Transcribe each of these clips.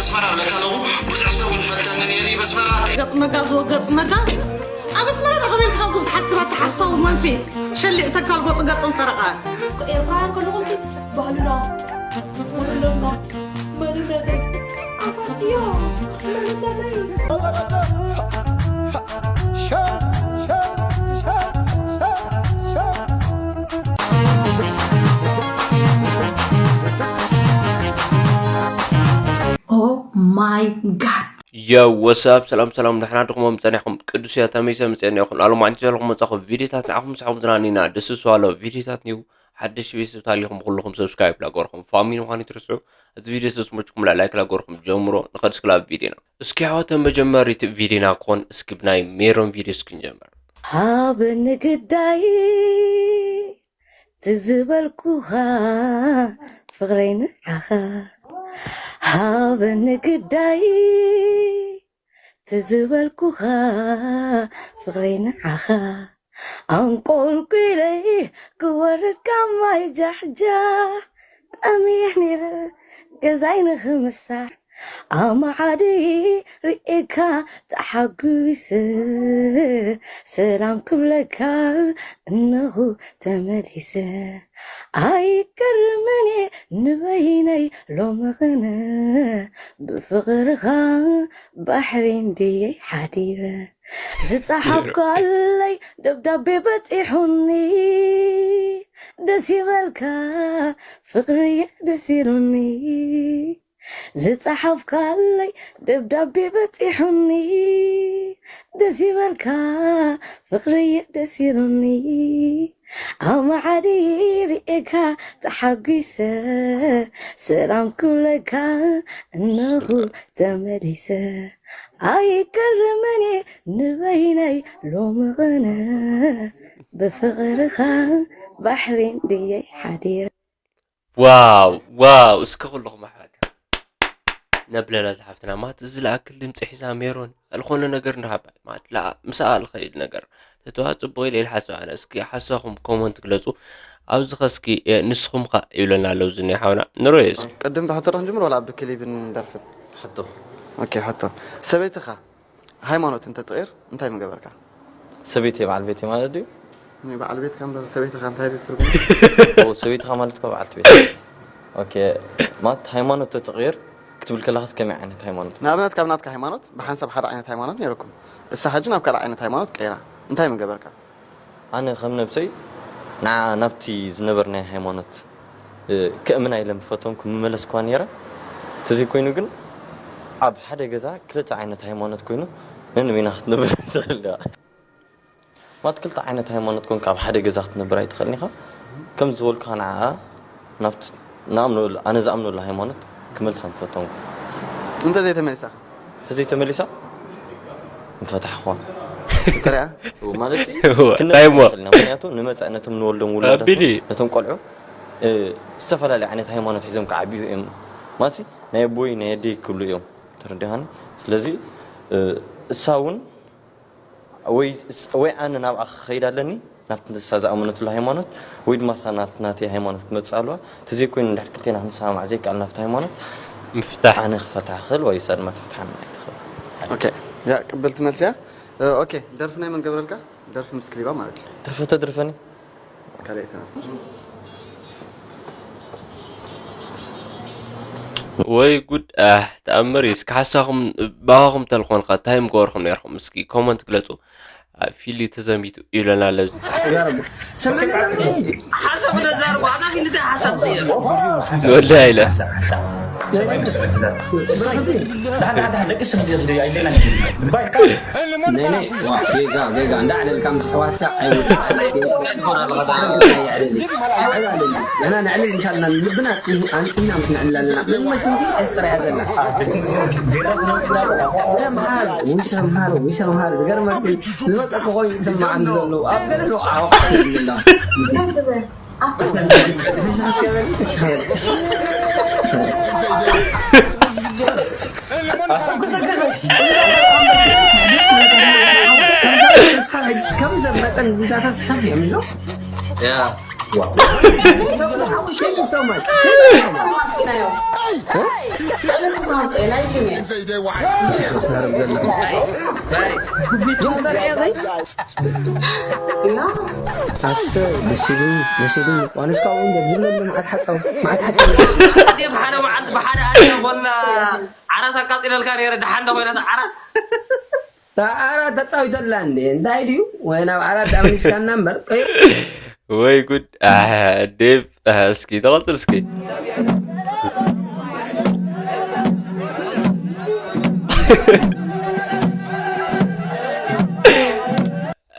ኣስመራ ኣለካ ኣለኹ። ብዙሕ ሰብ እውን ፈልጠኒ ነይሩ በስመራ። ገጽ መጋዝ ወገጽ መጋዝ። ኣብ ኣስመራ ዶ ከመይ ኢልካ ካብዚ ክትሓስብ ኣታ ሓሳዊ መንፊት? ሸሊዕተካ ኣብ ገጹ ገጽ ፈረቓ። ኤርትራውያን ከለኹም ሲ ባህልና፣ ባህልና፣ መንነተይ ኣፋጽዮ፣ መንነተይ። Oh my God. Yo, what's up? ሰላም ሰላም፣ ደሕና ድኹም ጸኒሕኩም? ቅዱስ እያ ተመይሰ ምጽአና ይኹን። ኣሎም ዓንቺ ዘለኹም መጻኹ ቪዲዮታት ንዓኹም ምሳኹም ዝናኒና ደስ ዝዋሎ ቪዲዮታት ኒው ሓደሽ ቤተሰብ ታሊኹም ኩልኹም ሰብስክራይብ ላገርኩም ፋሚሊ ምዃኑ ይትርስዑ። እዚ ቪዲዮ ስለ ዝመችኩም ላይክ ላገርኩም ጀምሮ። ንኸድ እስክላብ ቪዲዮና እስኪ ኣሕዋተ መጀመሪት ቪዲዮና ክኾን እስኪ ብናይ ሜሮን ቪዲዮ እስኪ ንጀምር። ሃበኒ ግዳይ ትዝበልኩኻ ፍቕረይ ንዓኻ ሃበኒ ግዳይ ትዝበልኩኻ ፍቕረይ ንዓኻ ኣንቆልቁለይ ክወርድ ካብ ማይ ጃሕጃሕ ጠሚሕ ነይረ ገዛይ ንኽምሳሕ ኣማዓዲ ርእየካ ተሓጒሰ ሰላም ክብለካ እነኹ ተመሊሰ ኣይገርምን እየ ንበይነይ ሎሚ ቕነ ብፍቕርኻ ባሕሪ እንድየ ሓዲረ ዝጸሓፍካለይ ደብዳቤ በጺሑኒ ደስ ይበልካ ፍቕርየ ደስ ኢሉኒ ዝጸሓፍካለይ ደብዳቤ በጺሑኒ ደስ ይበልካ ፍቕርየ ደስ ኢሉኒ ኣማዓዲ ርእየካ ተሓጒሰ ሰላም ክብለካ እነኹ ተመሊሰ ኣይገርምን እየ ንበይነይ ሎሚ ቕነ ብፍቕርኻ ባሕሪ እንድየ ሓዲረ ዋው ዋው እስከ ኩልኹም ኣሕዋት ነብለላ ዝሓፍትና ማት እዚ ለኣክል ድምፂ ሒዛ ሜሮን ኣልኾነ ነገር እንዳሃባ ማት ለኣ ምሳኣ ልኸይድ ነገር ተተዋ ፅቡቅ ኢለ ኢልሓስብ ኣነ እስኪ ሓሳኹም ኮመንት ግለፁ ኣብዚ ኸ እስኪ ንስኹም ኸ ይብለና ኣለዉ ዝኒ ሓውና ንሮዮ እስኪ ቅድም ብሕቶ ዶ ክንጅምር ዋላ ብክሊብን ደርፍን ሕቶ ኦኬ ሕቶ ሰበይትኻ ሃይማኖት እንተትቕይር እንታይ ምገበርካ? ሰበይተይ በዓል ቤተይ ማለት ድዩ? ናይ በዓል ቤትካ እምበር ሰበይትኻ እንታይ ድዩ ትርጉሙ? ኦ ሰበይትኻ ማለት እኮ በዓልቲ ቤት። ኦኬ ማለት ሃይማኖት ተትቕይር ክትብል ከለኻስ ከመይ ዓይነት ሃይማኖት? ንኣብነት ካብ ናትካ ሃይማኖት ብሓንሳብ ሓደ ዓይነት ሃይማኖት ነይርኩም። እሳ ሕጂ ናብ ካልእ ዓይነት ሃይማኖት ቀይራ። እንታይ ምገበርካ? ኣነ ከም ነብሰይ ንዓ ናብቲ ዝነበርናዮ ሃይማኖት ከእምና ኢለ ምፈተንኩ ምመለስኳ ነይረ። ተዘይኮይኑ ግን ኣብ ሓደ ገዛ ክልተ ዓይነት ሃይማኖት ኮይኑ ነንበይና ክትነብር ኣይትኽእል ኢኻ። ማለት ክልተ ዓይነት ሃይማኖት ኮንካ ኣብ ሓደ ገዛ ክትነብር ኣይትኽእልን ኢኻ። ከም ዝበልኩኻ ንዓ ናብቲ ንኣምነሉ ኣነ ዝኣምነሉ ሃይማኖት ክመልሳ ምፈተንኩ። እንተዘይተመሊሳ? እንተዘይተመሊሳ ምፈታሕኹዋ። ተሪኣ? ማለት ሲ ክንነብር ኣይንኽእልን ኢና። ምክንያቱ ንመጻኢ ነቶም ንወልዶም ውላዳት ነቶም ቆልዑ ዝተፈላለዩ ዓይነት ሃይማኖት ሒዞም ክዓብዩ እዮም። ማለት ናይ ኣቦይ ናይ ኣደይ ክብሉ እዮም። ተረዲኻኒ? ስለዚ እሳ እውን ወይ ኣነ ናብኣ ክኸይድ ኣለኒ ናብቲ ንሳ ዝኣመነትሉ ሃይማኖት ወይ ድማ እሳ ናብቲ ናተይ ሃይማኖት ክትመጽእ ኣለዋ። እንተዘይኮይኑ እንድሕር ክልቴና ክንሰማማዕ ዘይከኣልና ኣብቲ ሃይማኖት ምፍታሕ ኣነ ክፈትሓ ክኽእል ወይ እሳ ድማ ትፍትሓኒ ኣይትኽእል። ኦኬ ያ ቅብልቲ መልሲ እያ። ኦኬ ደርፊ ናይ መን ገብረልካ? ደርፊ ምስ ክሊባ ማለት እዩ። ደርፊ ተድርፈኒ። ካልኣይ ተነስ። ወይ ጉድ ኣህ ተኣምር እዩ እስኪ ሓሳኹም ባኻኹም ተልኾንካ እንታይ ምገበርኩም ነርኩም እስኪ ኮመንት ግለፁ ፊሊ ተዘሚቱ ይብለና ኣሎ እዚ ወላሂ ኢለ ጌጋ ጌጋ እንዳዕለልካ ምስ ኣሕዋትካ ኣይውፅእ ንሕና ነዕልል እንሻልና ልብና ኣንፅህና ምስ ነዕልል ኣለና መን ይመስል ግን ኤስ ጥራያ ዘላ ተምሃር ውሸምሃር ውሸምሃር ዝገርመክ ዝመፀ ክኾይ ይስማዓኒ ዘለዉ ኣብ ገለ ኣለዉ ኣሕዋት ኣለዉ Say they white. ትዛረብ ዘለኹ ድምፂ ርዕቕይ ኣሰ ደስ ኢሉኒ ደስ ኢሉኒ ዋንስ ካብኡ እንደ ዝብለሉ መዓት ሓፃው መዓት ሓፃው ኣዴ ብሓደ መዓልቲ ብሓደ ኣደ ኮና ዓራት ኣቃፂለልካ ነረ ደሓን ዶ ኮይና ዓራት ኣራ ተፃዊተላ እንዴ እንታይ ድዩ ወይ ናብ ዓራት ኣምኒስካና እምበር ቀይ ወይ ጉድ ኣህ፣ ዴቭ ኣህ፣ እስኪ ተቐፅል እስኪ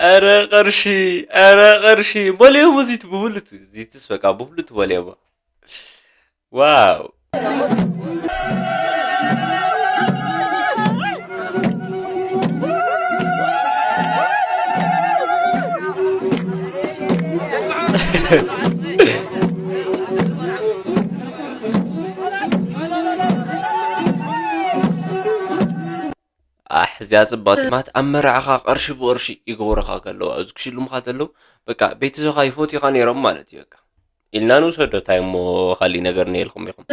ኧረ ቐርሺ ኧረ ቐርሺ በልዮም እዚት ብብሉት እዚትስ በቃ ብብሉት በልዮማ ዋው ኣሕ እዚኣ ፅባቅ ማለት ኣብ መርዓኻ ቅርሺ ብቅርሺ ይገብሩኻ ከለዉ ኣብዚ ክሽልሙኻ ከለዉ በቃ ቤተሰብኻ ይፈትዩኻ ነይሮም ማለት እዩ በቃ ኢልና ንውሰዶ እንታይ እሞ ካሊእ ነገር ነየልኩም ኢኹም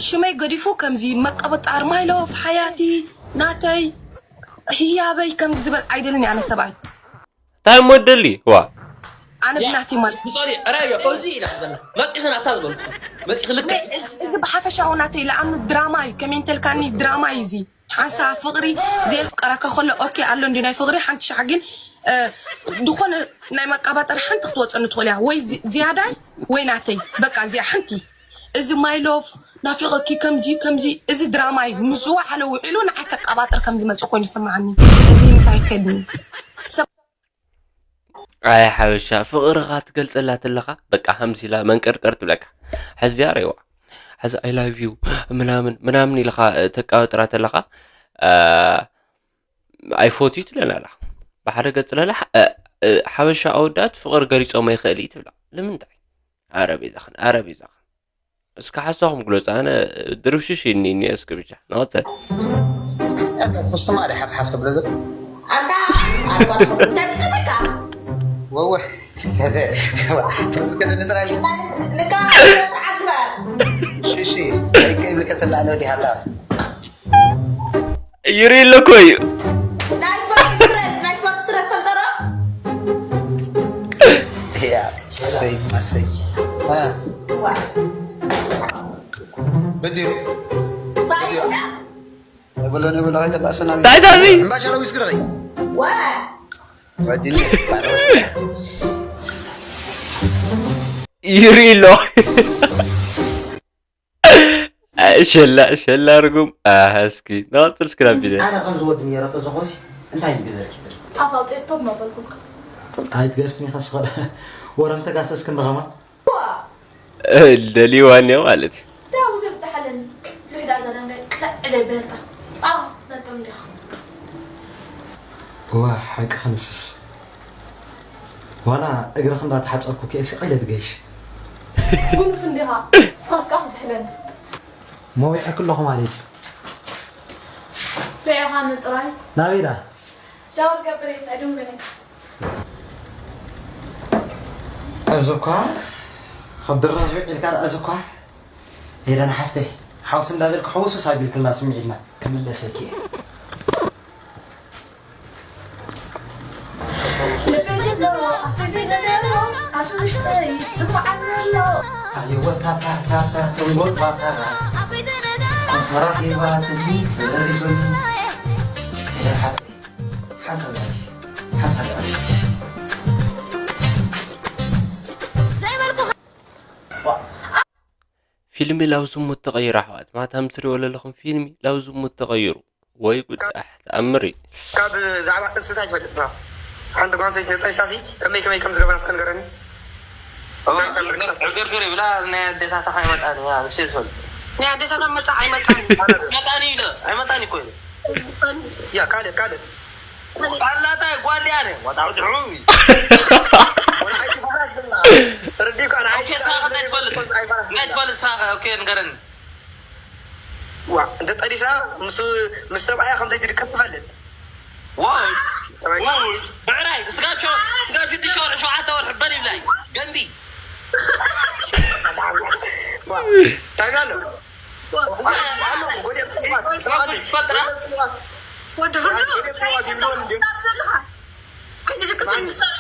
ሽመይ ገዲፉ ከምዚ መቀበጣር ማይሎፍ ሓያቲ ናተይ ህያበይ ከምዚ ዝበል ኣይደልን ኣነ ሰብኣይ እንታይ እሞ ደሊ ዋ ኣነ ብናተይ ማለት ብሶሪ ራዮ እዚ ኢና ዘለና መፂኺ ናታ ዝበልኩ መፂኺ ልክዕ እዚ ብሓፈሻዊ ናተይ ለኣምኑ ድራማ እዩ ከመይ እንተልካኒ ድራማ እዩ እዚ ሓንሳ ፍቕሪ ዘየፍቀረካ ከሎ ኦኬ ኣሎ እንዲ ናይ ፍቕሪ ሓንቲ ሻዕ ግን ዝኾነ ናይ መቃባጠር ሓንቲ ክትወፀኒ ትኽእል እያ ወይ ዝያዳይ ወይ ናተይ በቃ እዚኣ ሓንቲ እዚ ማይሎፍ ናፊቐኪ ከምዚ ከምዚ እዚ ድራማ እዩ ምስ ዝወዓለ ውዒሉ ንዓይ ከቃባጥር ከም ዝመፅእ ኮይኑ ዝስምዓኒ እዚ ምሳይ ከድኒ ሰብ ኣይ ሓበሻ ፍቕርኻ ትገልፀላ ተለኻ በቃ ሃምሲላ መንቀርቀር ትብለካ ሕዚያ ሬዋ ሕዚ I love you ምናምን ምናምን ኢልኻ ተቃባጥራ ተለኻ ኣይፎትዩ ትብለና ኣላ ብሓደ ገፅ ለላ ሓበሻ ኣወዳት ፍቕሪ ገሊፆም ኣይኽእል እዩ ትብላ ንምንታይ ኣረ ቤዛኽን ኣረ ቤዛኽን እስከ ሓሳኹም ግለፁ ኣነ ድርብሽሽ ይኒኒ እስከ ብቻ ንቐፅል ኩስትማ ደ ሓፍ ሓፍ ተብሎ ዘሎ ኣንታ ኣልኳ ተብቅበካ ወወ ከተንጥራል ንካ ስርዓት ግበር ሽሺ ከይብልከ ተላዕለ ወዲሃላ ይርኢ ኣለኮ እዩ ናይ ስፖርት ስረ ናይ ስፖርት ስረ ትፈልጠ ዶ ያ ማርሰይ ማርሰይ ዋ በዲሩ ባይሳ የብሎ የብሎ ኣይተባእሰና እንታይ ዳኒ እምባሻ ዊስኪ ረኸይ ዋ ወዲኒ ባለወስኪ ይርኢ ኣሎ ሸላ ሸላ ርጉም ኣሃ እስኪ ንቐፅል እስኪ ናብ ቪድዮ ኣነ ከምዚ ወዲ ነረ ተዘኾንሲ እንታይ ምገበርኪ በል ጣፍ ኣውፅኤቶ መበልኩካ ኣይትገርፍኒ ከስኸ ወረም ተጋሰስክ ንኸማ ደልይዋን እዮ ማለት እዩ እንታይ ኣብኡ ዘብፅሓለን ልሕዳ ዘደንጋይ ቅላዕ ዘይበልካ ጣፍ ነጥም እንዲኻ ዋ ሓቂ ክንስስ ዋላ እግርኽ እንዳተሓፀብኩ ከእሲ ቀይለ ድገይሽ ጉኑፍ እንዲኻ ስኻስካ ትዝሕለኒ መዊዐክ ኣለኹ ማለት እዩ ርኢኻኒ ጥራይ ናበይ ዳ ሻወር ገብር ኣይድንጉነ እዚ እኳ ካብ ድራሽ ውዒልካ እዚ እኳ ሄለን ሓፍተይ ሓውስ እንዳበልክ ሕውሱስ ኣቢልክልና ስምዒትና ክምለሰኪ እየ ልቢ ዝዘሮ ኣፈይ ዘደሮ ኣብ ውሽጠይ ስምዓት ዘሎ ኣየወታታታታ ትንጎት ባታራ ተራኺባ ትኒ ተዘሪቱኒ ሄለን ሓፍተይ ሓሳብ ሓሳብ ፊልሚ ላብ ዝሙት ተቐይሩ ኣሕዋት ማታ ምስ ትሪእዎ ዘለኹም ፊልሚ ላብ ዝሙት ተቐይሩ ወይ ጉድ ኣሕ ተኣምር እዩ ካብ ዛዕባ እንስሳ ይፈልጥ ሳ ሓንቲ ጓንሰይቲ ነጠይሳሲ ከመይ ከመይ ከም ዝገበራ እስከ ንገረኒ ዕገርግር ይብላ ናይ ኣዴታታ ከይመጣ ንሴ ዝፈልጥ ናይ ኣዴታታ መፃ ኣይመፃን መጣኒ ኢለ ኣይመጣኒ እኮ ኢለ ያ ካልእ ካልእ ቃላታ ጓል ያነ ወጣው ድሑም ተረዲካ ንዓይ ኦኬ ሳኸ እንታይ ትፈልጥ እንታይ ትፈልጥ ሳኸ ኦኬ ንገረኒ ዋ እንተ ጠዲሳ ምስ ምስ ሰብኣያ ከም ዘይትድቅስ ትፈልጥ ዋው ሰብኣይ ዋው ብዕራይ ስጋብ ሸው ስጋብ ሽዱሽተ ወርሒ ሸውዓተ ወርሒ በል ይብላይ ገንቢ ታይጋ ኣሎ ወዲ ፍርዱ። እንታይ ዘለኻ? ኣይትድቅስን ምሳሌ።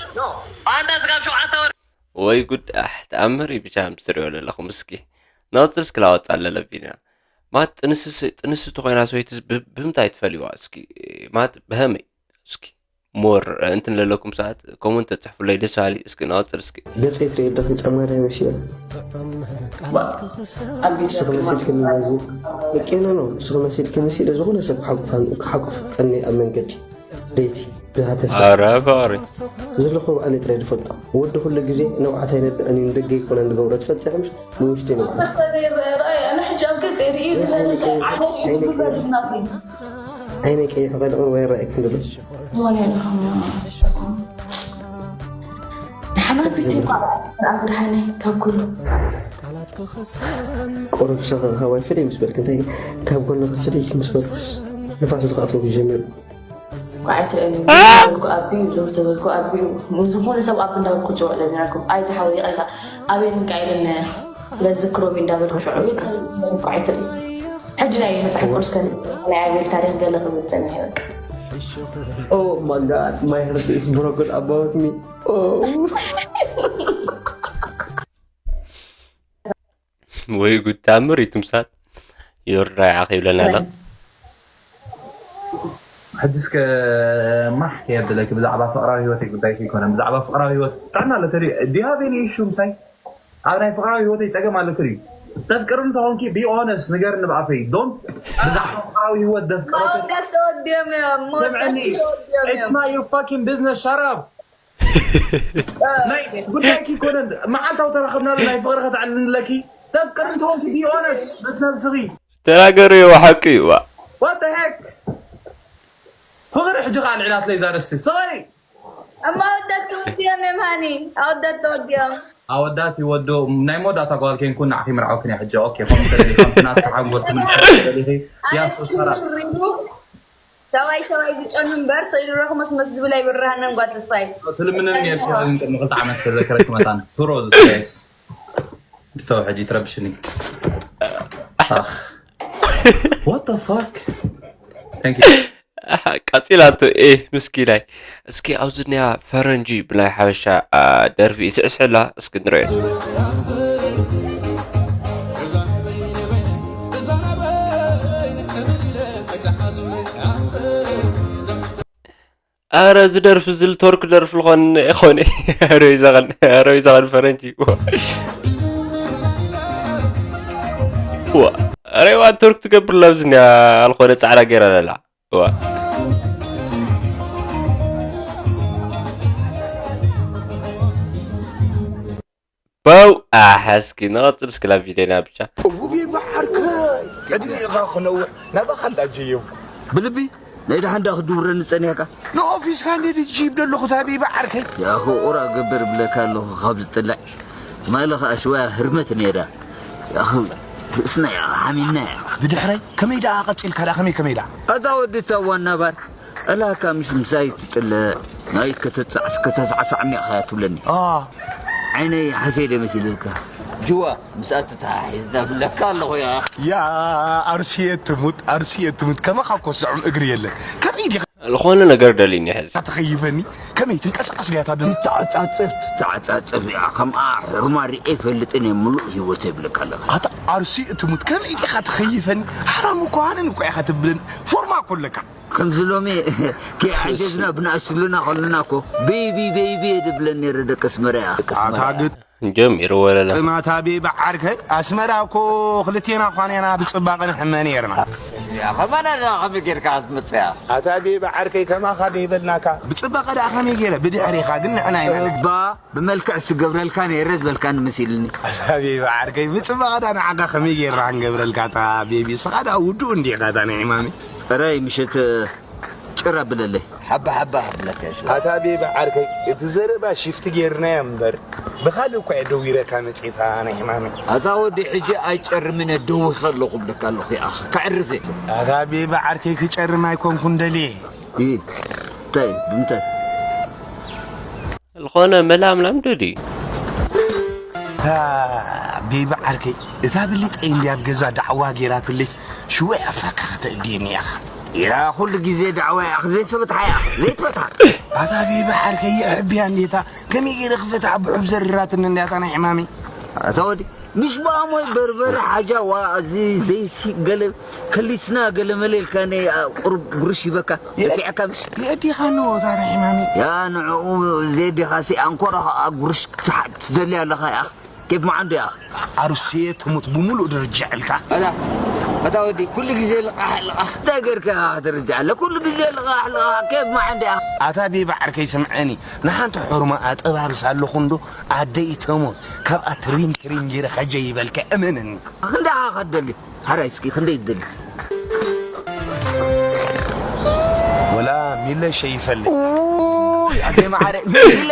ኣንታ ስጋብ ሸውዓተ ወር። ወይ ጉድ፣ ኣሕ፣ ተኣምር እዩ ብቻ ምስ ትሪኦ ዘለኹም። እስኪ ናውፅል እስኪ ላወፃ ኣለለቢና። ማት ጥንስስ-፣ ጥንስቲ ኮይና ሰበይትስ ብ-፣ ብምንታይ ትፈልይዋ? እስኪ ማት ብሀመይ? እስኪ ሞር እንትን ለለኩም ሰዓት ኮመንት ተጽሕፉለይ ደስ በሃሊ። እስኪ ናወፅል እስኪ። ገፀይ ትሪኦ ኣለኽን ጸማዳ ይመስላ። ኣብ ቤት ንስኺ መሲልክኒ በዚ ደቂና ነው። ንስኺ መሲልክኒ ሲለ ዝኾነ ሰብ ክሓቁፋን-፣ ክሓቁፍ ቀኒ ኣብ መንገዲ ደይቲ ብሃተፍ ኧረ ባሪ። ዘለኹ በኣለይ ጥራይ ዝፈልጦ። ወዲ ኩሉ ግዜ ነብዓት ኣይነብዕን እዩ፣ ንደገ ይኮነ ንገብሮ ትፈልጢ ኢኺ ምሽ? ንውሽጢ ነብዓት። መስተር ይረአ፣ ረኣየ፣ ኣነ ሕጂ ኣብ ገጸይ ርእዩ ዝነበረ እንታይ ዓይነት እዩ ግበር ኢልና ኮይና። ዓይነይ ቀይሑ ከድቕር ወይ ራእይ ክንድሎ። ዝኾነ ይልሃም። ደሓና ቤት ይቋዕ፣ ኣብ ደሓነ ካብ ኩሉ። ቁሩብ ሰኸ ካባይ ፍደይ ምስ በልክ፣ እንታይ ካብ ጎንኺ ፍደይ ምስ በልኩስ ንፋስ ዝኸኣትዎ ጀሚሩ። ኳዕ ኣይትርእየኒ። ተበልኩ ኣቢኡ፣ ዞር ተበልኩ ኣቢኡ። ንዝኾነ ሰብ ኣብ እንዳበልኩ ዝውዕለ ነይረኩም። ኣይ ዝሓወይ ይቕሬታ፣ ኣቤል እንቃ ኢለኒ ስለ ዝዝክሮ እንዳበልኩ ሽዑ ቤት ኳዕ ኣይትርኢ። ሕጂ ናይ መጽሓፍ ቅዱስ ከ ናይ ኣቤል ታሪኽ ገለ ክብል ጸኒሐ በቃ። Oh my God, my heart is broken about me. Oh. ወይ ጉድ፣ ታምር እዩ ትምሳል። ይርዳይ ዓኽ ይብለና ኣሎ። ሕጂ እስከ ማሕ ከየብለኪ ብዛዕባ ፍቕራዊ ህይወተይ ጉዳይ ከይኮነ፣ ብዛዕባ ፍቕራዊ ህይወት ጥዕና ኣለኪ ድዩ? Do you have any issue ምሳይ? ኣብ ናይ ፍቕራዊ ህይወተይ ጸገም ኣለኪ ድዩ? ተፍቅርኒ እንተኾንኪ be honest ንገርኒ ብኣፈይ። Don't ብዛዕባ ፍቕራዊ ህይወት ደፍቅረኪ መወዳእታ ተወዲኦም እዮም። ስምዕኒ፣ መወዳእታ ተወዲኦም it's እዮም። Not your fucking business, shut up። ናይ ጉዳይኪ ይኮነን። መዓልታዊ ተራኸብናሉ ናይ ፍቕሪ ከተዕልኒ ኣለኪ። ተፍቅሪ እንተኾንኪ be honest ምስ ነብስኺ። ተናገሩ፣ የዋ ሓቂ እዩ፣ ዋ። What the heck? ፍቕሪ ሕጂ ከዓ ልዕላትለይ እዛ ኣርእስቲ። ስቐይ። እማ ኣወዳት ተወዲኦም እዮም ሃኒ፣ ኣወዳት ተወዲኦም። ኣወዳት ይወዱ። ናይ መወዳእታ ጓል ኮይንኩን ንዓኺ ምርዓውክን እየ ሕጂ። ኦኬ፣ ከምኡ ተደሊኹም ናትካ ሓንጎል ትምልሱ ተደሊኺ። ያ ኣነ ሶስት ኣራት። ሽሪቡ ሰብኣይ ሰብኣይ ዝጨኑ እምበር፣ ሰኢሉ ረኽሞስ መስ ዝብል ኣይብርሃንን ጓል ተስፋይ። ትልምነኒ እየ፣ ግን ቅድሚ ክልተ ዓመት ተዘከረኪ መታን። ቱሮ ዝስጋይስ። ድተው ሕጂ ትረብሽኒ። ኣኽ። What the fuck? Thank you። ኣሓ፣ ቀጺላቶ፣ ኤ፣ ምስኪናይ። እስኪ ኣብዚ እኒኣ ፈረንጂ ብናይ ሓበሻ፣ ኣ፣ ደርፊ ይስዕስዕላ፣ እስኪ ንርእዮ። ኣረ፣ እዚ ደርፊ እዚ ልቶርክ ደርፊ ልኾን ይኾነ። ኣረ፣ ይዛኸን፣ ኣረ፣ ይዛኸን ፈረንጂ። ዋ። ኣረ፣ ዋ፣ ቶርክ ትገብር ለብዝኛ ኣልኾነ ጻዕዳ ገይራ ለላ። ዋ። በው፣ ኣሕ፣ እስኪ ንቐጽል እስኪ ላብ ቪድዮና ብቻ። እውይ ብዓርከይ፣ ዕድሜኻ ክነውሕ ናባኻ እንዳጀየው። ብልቢ ናይ ደሓን ደኣ ክድውረኒ ጸኒሕካ። ንኦፊስካ እንዴት ጅብ ደለኹ ታቢ ብዓርከይ። ያኹ ቁራ ገበር ብለካ ኣለኹ ካብ ዝጥልዕ። ማለ ኸኣ ሽወያ ህርመት ነይራ። ያኹ ትእስና እያ፣ ሓሚምና እያ። ብድሕረይ ከመይ ደኣ ቀጺልካ ደኣ፣ ከመይ ከመይ ደኣ? ኣታ ወዲ እታ ዋና ባር። ቀላካ ምስ ምሳይ ትጥለ ናይ ከተጻዕስ ከተሳዕሳዕ ሚያኻ ትብለኒ። አ። ዓይነይ ሓሰይ ደ መሲልካ። ጅዋ፣ ምስኣ ተተሓሒዝና ብለካ ኣለኹ ያ። ያ፣ ኣርሲየ ትሙት፣ ኣርሲየ ትሙት፣ ከማኻ እኮ ስዑም እግሪ የለን። ከመይ ዲኻ? ዝኾነ ነገር ደልዩኒ ሕዚ። ትኸይፈኒ? ከመይ ትንቀሳቐስ ድያ እታ ደም? ትተዓጻጸፍ፣ ትተዓጻጸፍ እያ። ከምኣ ሕሩማ ርኤ ይፈልጥን እየ፣ ምሉእ ህይወት የብለካ ኣለኻ። ኣታ ኣርሲየ ትሙት፣ ከመይ ዲኻ ትኸይፈኒ? ሓራም እኮ ሃነን እኮ ኢኻ ትብለኒ። ፎርማ እኮ ኣለካ። ከምዚ ሎሚ ከይዓጀዝና ብንኣሽቱሉና ከለና እኮ ቤይቢ ቤይቢ እየ ድብለን ነይረ ደቂ ኣስመራ እያ። ኣታ ግጥ- ጀሚሩ ወለላ። ጥማታ ቤቢ ዓርከይ ኣስመራ እኮ ክልቴና ኳኔና ብጽባቐ ንሕመ ነይርና። ያ፣ ከማና ዳ ከመይ ጌርካ ክትመጽእ እያ? ኣታ ቤቢ ዓርከይ ከማኻ ደይበልናካ ብጽባቐ ደኣ ከመይ ጌረ ብድሕሪኻ ግን ንሕና ኢና። እባ ብመልክዕ ስገብረልካ ነይረ ዝበልካኒ መሲልኒ። ኣታ ቤቢ ዓርከይ ብጽባቐ ደኣ ንዓኻ ከመይ ጌርና ክንገብረልካ እታ ቤቢ? ስኻ ደኣ ውዱእ እንዲኻ እታ ናይ ሕማመይ። ጥራይ ምሸት ጭር ኣብለለይ። ሓባ ሓባ ኣብለካ እሺ። ኣታ ቤቢ ዓርከይ፣ እቲ ዘረባ ሽፍቲ ጌርናዮ እምበር፣ ብኻልእ እኳ እየ ደዊረካ መጺእታ ናይ ሕማመይ። ኣታ ወዲ ሕጂ ኣይጨርምን እየ ደዊኸ ኣለኹ እብለካ ኣለኹ ይኣኸ። ከዕርፍ እየ። ኣታ ቤቢ ዓርከይ፣ ክጨርም ኣይኮንኩን ደልየ። እ፣ እንታይ፣ ብምንታይ? ዝኾነ መላምላም ዶ ድዩ? እታ ቤቢ ዓርከይ፣ እታ ብሊጠይ እንድያ ኣብ ገዛ ዳዕዋ ጌራትለይስ ሽወይ ኣፋካ ከተእድየኒ ኢኻ። ያ ኩሉ ግዜ ዳዕዋ ኢኻ ዘይትፈትሓ ኢኻ ዘይትፈትሓ። ኣታ ቤቢ ዓርከይ የሕብያ እንዴታ፣ ከመይ ገይረ ክፈትሓ ብሑብ ዘሪራትኒ እንድያ እታ ናይ ሕማመይ። ኣታ ወዲ ምሽ ብኣሞይ በርበረ ሓጃ ዋ እዚ ዘይቲ ገለ ከሊስና ገለ መለ ኢልካ ነ ቁሩብ ጉርሽ ይበካ ደፊዕካ ምሽ። የእዲኻ ንዎ እታ ናይ ሕማመይ። ያ ንዕኡ ዘየዲኻሲ ኣንኮራ ኸኣ ጉርሽ ክትሓ- ትደሊ ኣለኻ ኢኻ። ኬፍ መዓንዶ ኢኻ። ኣሩስየ ትሙት ብምሉእ ድርጅዕ ኢልካ። ኣታ ኣታ ወዲ ኩሉ ግዜ ልቓሕ ልቓሕ እንታይ ገይርካ ኢኻ ክትርጅዕ ኣለ ኩሉ ግዜ ልቓሕ ልቓሕ ኬፍ መዓንዶ ኢኻ። ኣታ ቤቢ ዓርከይ ስምዐኒ፣ ንሓንቲ ሑርማ ኣጠባብስ ኣለኹ እንዶ ኣደይ ተሙት ካብኣ ትሪም ትሪም ገይረ ከጀይበልካ እመነኒ። ክንደይ ኢኻ ክትደሊ? ሓራይ እስኪ ክንደይ ትደሊ? ወላ ሚለ ሸይፈለይ። ኡይ ኣደይ መዓረ ሚለ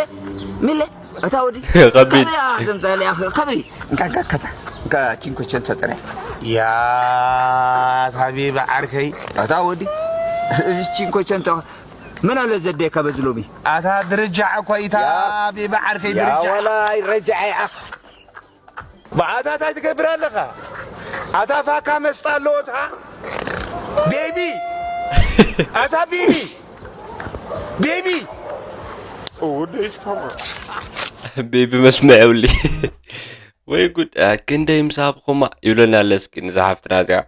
ሚለ እታ ወዲ ከቢድ። ከመይ ኢኻ ተምጻእ ኢኻ? ከመይ? እንካ፣ እንካ፣ ከታ። እንካ፣ ቺንኮ ቸንቶ ጥራይ። ያ፣ እታ ቤቢ ዓርከይ። እታ ወዲ፣ እዚ ቺንኮ ቸንቶ። መን ኣለ ዘደካ በዚ ሎሚ? ኣታ ድርጃ እኮ ኢታ ያ። ቤቢ ዓርከይ ያ ድርጃ። ወላ ይረጃ ኢኻ። መዓታት ኣይትገብር ኣለኻ? ኣታ ፋካ መስጣ ኣለዎ እታ ቤቢ። ኣታ ቤቢ። ቤቢ። ወደይ ስከማ። ቤቢ መስምዕ የብሊ። ወይ ጉድ፣ ኣ፣ ክንደይ ምስ ሃብኹማ ይብለና ኣሎ እስኪ ንዛ ሓፍትና እዚኣ።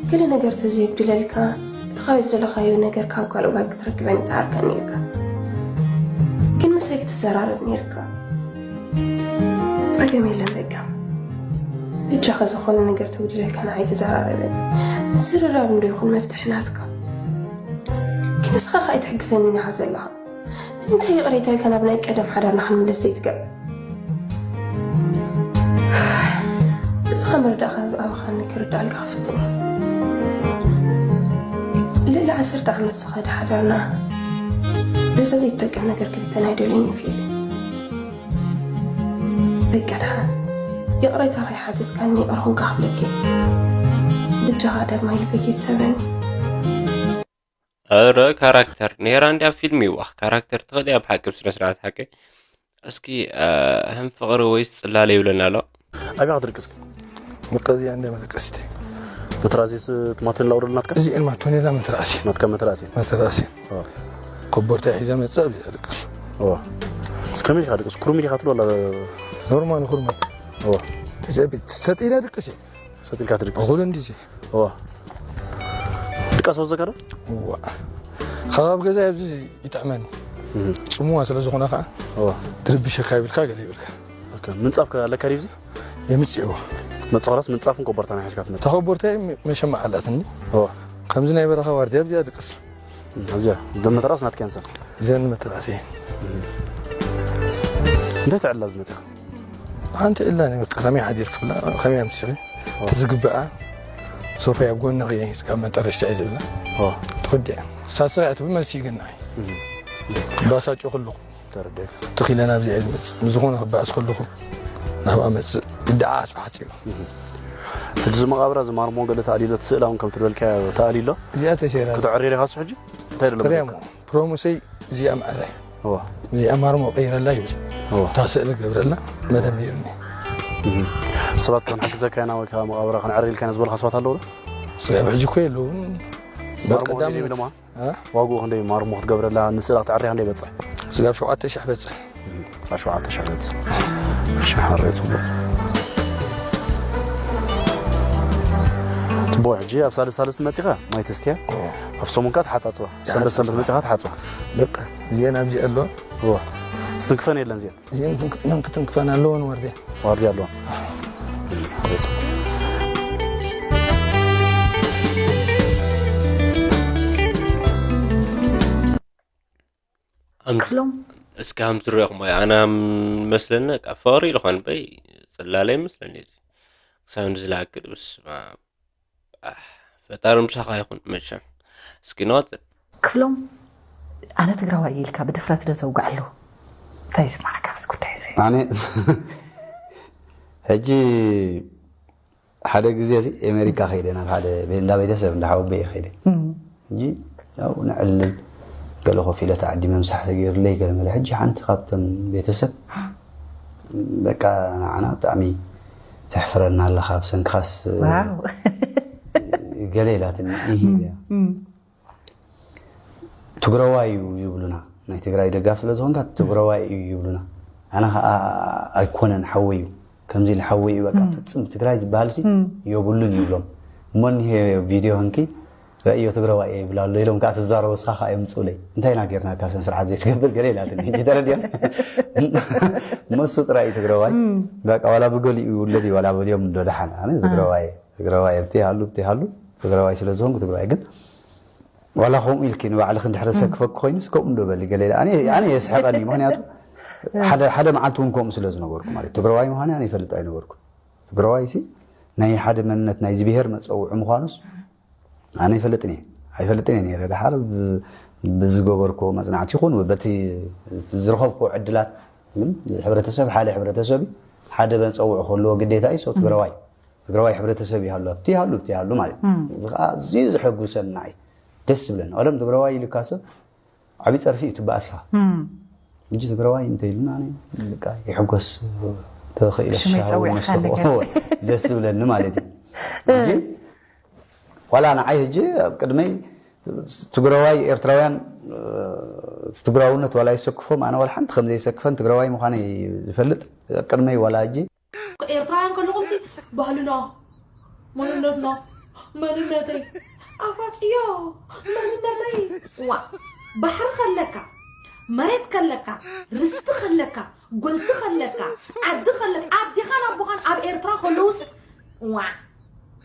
ገለ ነገር ተዘይጉድለልካ፣ እቲ ኻበይ ዝደለኻዮ ነገር ካብ ካልእ ጓል ክትረክበ ምጽዓርካ ነይርካ። ግን ምሳይ ክትዘራረብ ነይርካ። ጸገም የለን በቃ። በጃኻ ዝኾነ ነገር ተጉዲለልካ ንዓይ ተዘራረበኒ። ምዝርራብ እንዶ ይኹን መፍትሒ ናትካ። ግን ንስኻ ኸኣ ኣይትሕግዘንን ኢኻ ዘለኻ። ንምንታይ ይቕሬታ ኢልካ ናብ ናይ ቀደም ሓዳርና ክንምለስ ዘይትገብር? እስኻ ምርዳእካ ኣባኻኒ ክርዳእልካ ክፍትን እየ። ልዕሊ ዓሰርተ ዓመት ዝኸደ ሓዳርና በዛ ዘይትጠቅም ነገር ክብተን ኣይደልዮን እየ ፊል። በቃ ደሓን። ይቕሬታ ከይሓተትካኒ ይቕረ ኩንካ ክብለኪ። ብጃኻ ዳግማይ ልበይ ከይትሰብረኒ። ኧረ ካራክተር ኔራ እንድያ ፊልም ይዋኽ ካራክተር ትኽእል እያ ብሓቂ ብስነ ስርዓት ሓቂ። እስኪ እ፣ ህም ፍቕሪ ወይስ ጽላለ ይብለና ኣሎ። ኣበይ ክትድቅስ ግን? መቀዝያ እንደ መለቀሲተ መትራዚስ ትማቴን ላውረድ ናትካ? እዚኤን ማቶኔላ መተራእሲ ናትካ መትራእሲ መተራእሲ ኮቦርታ ሒዘ መጸ ኣብዚኣ ድቅስ። እዋ እስከመይ ኢኻ ድቅስ? ኩርም ኢኻ ትብል ወላ? ኖርማል ኩርም። እዋ ትሰጥ ኢላ ድቅስ እየ። ሰጥ ኢልካ ትድቅስ። እኹል እንዲዚ። እዋ ድቃስ ወዘካ ዶ? እዋ ከባቢ ገዛ ኣብዚ ይጥዕመኒ። ጽምዋ ስለ ዝኾነ ከዓ እዋ ድርብሸካ ይብልካ ገለ ይብልካ። ኦኬ፣ ምንጻፍ ከ ኣለካ ድዩ? የምጽእዎ። ክትመጽእ ኸላስ ምንጻፍን ኮቦርታን ሒዝካ ትመጽእ። ተኸቦርታይ መሸማዕ ኣላትኒ። እዋ ከምዚ ናይ በረኻ ዋርድያ ኣብዚኣ ድቅስ። እዚኣ ደመተራስ ናትካ ንሰን። እዘን መተራእሲ። እንታይ ትዕላ ዝመጽኻ? ሓንቲ ዕላ ኒ በቃ ከመይ ሓዲር ክብላ ከመይ ኣምሲኺ እቲ ዝግብኣ ሶፋይ ኣብ ጎኒ ክየ ስጋብ መጠረሽታ እየ ዝብላ ትወዲያ ሳስራ እያ ትብል መልሲ ይግናይ ባሳጮ ከለኹ ተረዲእካ። ትኺለ ናብዚኣ እየ ዝመፅእ። ንዝኾነ ክበኣስ ከለኹ ናብኣ መፅእ። ግዲ ዓዓስ ብሓፂሩ። ሕጂ እዚ መቓብራ እዚ ማርሞ ገለ ተኣልዩ ኣሎ፣ እቲ ስእላ እውን ከምቲ ዝበልካዮ ተኣልዩ ኣሎ። እዚኣ ተሸይራ። ክትዕርዮ ዲኻ ንሱ ሕጂ? እንታይ ደሎ ፍርያሙ፣ መደብካ? ፕሮሙሰይ እዚኣ መዓረይ። እዋ። እዚኣ ማርሞ ቀይረላ ይብል። እዋ። እታ ስእሊ ገብረላ መደብ ነይሩኒ። እህ። ሰባት ክንሕግዘካ ኢና ወይ ከዓ መቓብራ ክንዕርየልካ ኢና ዝበሉኻ ሰባት ኣለዉ ዶ? ስጋብ ሕጂ እኮ የለውን። ማርሞ በቀዳም ወዲድ ይብለማ? እ? ዋግኡ ክንደይ እዩ? ማርሞ ክትገብረላ ንስእላ ክትዕርያ ክንደይ ይበፅሕ? ስጋብ ሸውዓተ ሽሕ በፅሕ። ክሳብ ሸውዓተ ሽሕ ገጽ። እሺ፣ ሓርዮ ጽቡቕ። ጽቡቕ፣ ሕጂ ኣብ ሳልስ ሳልስ መጺኻ ማይ ተስትያ፣ ኣብ ሰሙን ከኣ ትሓጻጽባ። ሰንበት ሰንበት መጺኻ ትሓጽባ። በቃ፣ እዚአን ኣብዚ ኣለዋ። እዋ። ስትንክፈን የለን እዚአን። እዚአን ክትንክፈን ኣለወን ዋርድያ። ዋርድያ ኣለወን። ሓርዮ ጽቡቕ። ክፍሎም እስኪ ከም ትሪኦ እሞ ኣና መስለኒ በቃ ፍቕሪ ኢሉ ኾን በይ ጽላለ ይመስለኒ እዚ ክሳብ ንዝለኣክል ብስመኣብ ኣሕ ፈጣሪ ምሳኻ ይኹን መቸም እስኪ ንቐጽል። ክፍሎም ኣነ ትግራዋይ እየ ኢልካ ብድፍረት ዶ ተውግዓሉ እንታይ ይስማዓካ ኣብዚ ጉዳይ እዚ ኣነ ሕጂ ሓደ ግዜ እዚ ኤሜሪካ ከይደ ናብ ሓደ ቤ- እንዳ ቤተሰብ እንዳ ሓወቦ እየ ከይደ ሕጂ ያው ነዕልል ገለ ኮፍ ኢለ ተዓዲመ ምሳሕ ተገይሩለይ ገለ መለ ሕጂ ሓንቲ ካብቶም ቤተሰብ በቃ ንዓና ብጣዕሚ ተሕፍረና ኣለኻ፣ ብሰንክኻስ ዋው ገለ ኢላትኒ። ኢሂ ኢያ። ትግረዋይ እዩ ይብሉና፣ ናይ ትግራይ ደጋፍ ስለ ዝኾንካ ትግረዋይ እዩ ይብሉና። ኣነ ከዓ ኣይኮነን፣ ሓወይ እዩ፣ ከምዚ ኢሉ ሓወይ እዩ፣ በቃ ፍፅም ትግራይ ዝበሃል ሲ የብሉን ይብሎም። እሞ እኒሄ ቪድዮ ህንኪ ረእዮ ትግረዋይ እየ ይብል ኣሎ ኢሎም ከዓ ትዛረቡ፣ እስኻ ከዓ የምፅኡለይ። እንታይ ኢና ጌርናካ ስነ ስርዓት ዘይትገብር ገለ ኢላትኒ። ሕጂ ተረዲኦም። እሞ እሱ ጥራይ እዩ ትግረዋይ፣ በቃ ዋላ ብገሊኡ ይውለድ እዩ፣ ዋላ በልዮም እንዶ ደሓን። ኣነ ትግረዋይ እየ፣ ትግረዋይ እየ፣ ብቲ ሃሉ ብቲ ሃሉ ትግረዋይ ስለ ዝኾንኩ ትግራይ። ግን ዋላ ከምኡ ኢልኪ ንባዕልኺ እንድሕር ዘሰክፈኪ ኮይኑስ ከምኡ እንዶ በሊ ገለ ኢለ። ኣነ ኣነ የስሕቐኒ፣ ምኽንያቱ ሓደ ሓደ መዓልቲ እውን ከምኡ ስለ ዝነበርኩ ማለት ትግራዋይ ምዃነ ኣነ ይፈልጥ ኣይነበርኩ። ትግራዋይ ሲ ናይ ሓደ መንነት ናይዚ ብሄር መፀውዒ ምዃኑስ ኣነ ይፈልጥን እየ ኣይፈልጥን እየ ነይረ። ደሓር ብ- ብዝገበርኩ መፅናዕቲ ይኹን በቲ ዝረኸብኩ ዕድላት ግን ሕብረተሰብ ሓደ ሕብረተሰብ እዩ። ሓደ መፀውዒ ክህልዎ ግዴታ እዩ። ሰው ትግራዋይ ትግራዋይ ሕብረተሰብ ይሃሉ ኣብቲ ይሃሉ ኣብቲ ይሃሉ ማለት እዩ። እዚ ከዓ ኣዝዩ ዘሐጉሰኒ ንዓይ ደስ ዝብለኒ። ቀደም ትግራዋይ ኢሉካ ሰብ ዓብዪ ፀርፊ እዩ ትበኣስ ኢኻ። ሕጂ ትግራዋይ እንተ ኢሉና ኣነ በቃ ይሕጎስ ተኽኢለ ሽመይ ሻሂ ጸዊዕካ መስተ ኣለካ። ደስ ዝብለኒ ማለት እዩ። ሕጂ ዋላ ንዓይ ሕጂ ኣብ ቅድመይ ትግራዋይ ኤርትራውያን ትግራውነት ዋላ ይሰክፎም ኣነ ዋላ ሓንቲ ከም ዘይሰክፈን ትግራዋይ ምዃነይ ዝፈልጥ ኣብ ቅድመይ ዋላ ሕጂ ኤርትራውያን ከለኹም ሲ ባህልና መንነትና መንነተይ ኣፋፅዮ መንነተይ ዋ ባሕሪ ከለካ መሬት ከለካ ርስቲ ከለካ ጎልቲ ከለካ ዓዲ ከለካ ኣዲኻን ኣቦኻን ኣብ ኤርትራ ከለውስ ዋ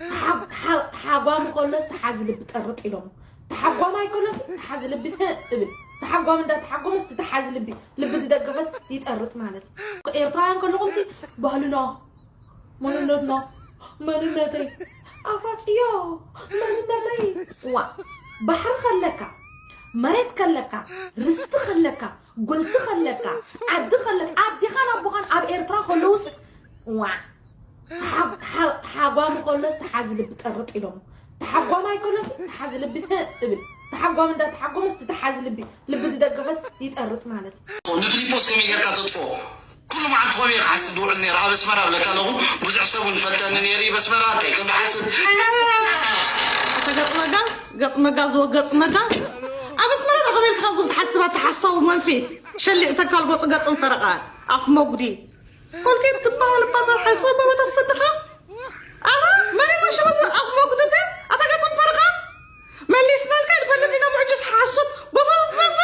ተሓ- ተሓ- ተሓጓሚ ከሎስ ተሓዚ ልቢ ጠርጥ ኢሎም ተሓጓማይ ከሎስ ተሓዚ ልቢ ህእ እብል ተሓጓሚ እንዳተሓጎመስ እቲ ተሓዚ ልቢ ልቢ ዝደገፈስ ይጠርጥ ማለት እዩ። ኤርትራውያን ከለኹም ሲ ባህልና መንነትና መንነተይ ኣፋፅዮ መንነተይ ዋ ባሕሪ ከለካ መሬት ከለካ ርስቲ ከለካ ጎልቲ ከለካ ዓዲ ከለካ ኣዲኻን ኣቦኻን ኣብ ኤርትራ ከለውስ ዋ ተሓ- ተሓ- ተሓጓሚ ከሎስ ተሓዚ ልቢ ጠርጥ ኢሎም ተሓጓማይ ከሎስ ተሓዚ ልቢ ህእ እብል ተሓጓሚ እንዳተሓጎመስ እቲ ተሓዚ ልቢ ልቢ ዝደገፈስ ይጠርጥ ማለት እዩ። ንፊሊጶስ ከመይ ጌርካ ተጥፍኦ? ኩሉ መዓልቲ ከምኡ እየ ክሓስብ ዝውዕል ነይረ። ኣብ ኣስመራ እብለካ ኣለኹ ብዙሕ ሰብ እውን ይፈልጠኒ ነይሩ እዩ። በስመራ እንታይ ከም ዝሓስብ ኣታ ገጽ መጋዝ ገጽ መጋዝ ወገጽ መጋዝ ኣብ ኣስመራ ዶ ከመይ ኢልካ ካብዞም ትሓስብ ኣታ ሓሳዊ መንፊት ሸሊዕ ተካል ጎጽ ገጽን ፈረቓ ኣፍ መጉዲ ኮልጌት ትበሃል እባ እታ ሓሳዊ በበታ ስድኻ ኣታ መን እዩ ሽሙ እዚ ኣፍ መጉዲ እዚ ኣታ ገጽን ፈረቓ መሊስናልካ ይንፈልጥ ኢና ምዕጅስ ሓሱብ በፈፈፈ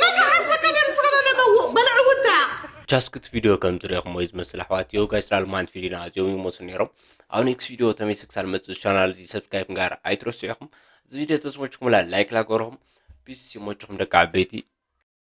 መን ሓስበካ ነርስ ከደለበዎ በልዕ ውዳ ቻስክት ቪድዮ ከም ዝረኹም ወይ ዝመስል ኣሕዋት ዮጋ እስራኤል ማንት ቪድዮና ኣዝዮም ይመስሉ ነይሮም። ኣብ ኔክስት ቪድዮ ተመይሰ ክሳብ መፅእ ቻናል እዚ ሰብስክራይብ ምግባር ኣይትረስዑ ኢኹም። እዚ ቪድዮ ተስሞችኩም ላ ላይክ ላገርኹም ፒስ ይሞችኹም ደቂ ዓበይቲ።